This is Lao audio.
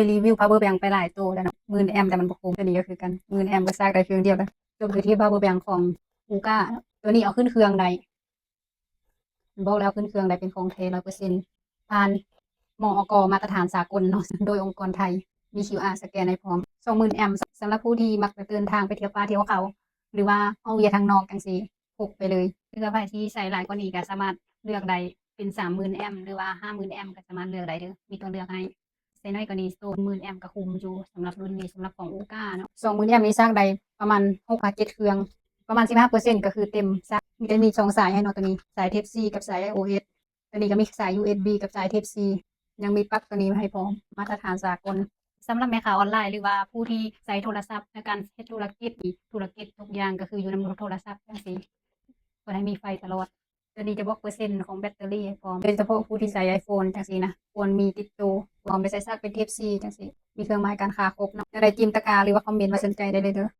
ຍຣີວິວ power bank ໄປຫຼາຍໂຕແລ້ວເນາະ ໝື່ນແອມ ແຕ່ມັນບໍ່ຄຸ້ມ. ຕົວນີ້ກໍຄືກັນ ໝື່ນແອມ ກໍຊາກໄດ້ເຄື່ອງດຽວເລີຍ. ຈົບຢູ່ທີ່ power bank ຂອງ Ooca ຕົວນີ້ເອົາຂຶ້ນເຄື່ອງໄດ້ ບອກແລ້ວ ເອົາຂຶ້ນເຄື່ອງໄດ້ ເປັນຂອງແທ້ຮ້ອຍເປີເຊັນ ຜ່ານ ມອກ ມາດຕະຖານສາກົນເນາະ ໂດຍອົງກອນໄທ ມີ ຄິວອາ ສະແກນໃຫ້ພ້ອມ. ສອງໝື່ນແອມ ສຳລັບຜູ້ທີ່ມັກຈະເດີນທາງໄປທ່ຽວປ່າທ່ຽວເຂົາ ຫຼືວ່າອອກວຽກທາງນອກຈັ່ງຊີ້ ພົກໄປເລີຍ. ຫຼືວ່າໃຜທີ່ໃຊ້ຫຼາຍກວ່ານີ້ກໍສາມາດເລືອກໄດ້ເປັນສາມໝື່ນແອມ ຫຼືວ່າຫ້າໝື່ນແອມ ກໍສາມາດເລືອກໄດ້ເດີ້ ມີຕົວເລືອກໃຫ້. ໃຊ້ໜ້ອຍກວ່ານີ້ ໂຕໝື່ນແອມກໍຄຸ້ມຢູ່ ສຳລັບລຸ້ນນີ້ ສຳລັບຂອງ Ooca ເນາະ. ສອງໝື່ນແອມນີ້ຊາກໄດ້ປະມານຫົກຫາເຈັດເຄື່ອງ ປະມານສິບຫ້າເປີເຊັນ ກໍຄືເຕັມຊາກ. ມີແຕ່ມີສອງສາຍໃຫ້ເນາະ ຕົວນີ້ ສາຍ Type C ກັບສາຍ iOS. ຕົວນີ້ກໍມີສາຍ USB ກັບສາຍ Type C ຍັງມີປັກຕົວນີ້ມາໃຫ້ພ້ອມ ມາດຕະຖານສາກົນ. ສຳລັບແມ່ຄ້າອອນລາຍ ຫຼືວ່າຜູ້ທີ່ໃຊ້ໂທລະສັບໃນການເຮັດທຸລະກິດນີ້ ທຸລະກິດທຸກຢ່າງກໍຄືຢູ່ນຳໂທລະສັບຈັ່ງຊີ້ ເພິ່ນໃຫ້ມີໄຟຕະຫຼອດ. ຕົວນີ້ຈະບອກເປີເຊັນຂອງແບັດເຕີຣີໃຫ້ພ້ອມ ໂດຍສະເພາະຜູ້ທີ່ໃຊ້ iPhone ຈັ່ງຊີ້ນະ ຄວນມີຕິດໂຕ ພ້ອມໄປໃສ່ຊາກເປັນ Type C ຈັ່ງຊີ້ ມີເຄື່ອງໝາຍການຄ້າຄົບເນາະ. ແນວໃດ ຈິ້ມຕະກາ ຫຼືວ່າຄອມເມັນມາສົນໃຈໄດ້ເລີຍເດີ້.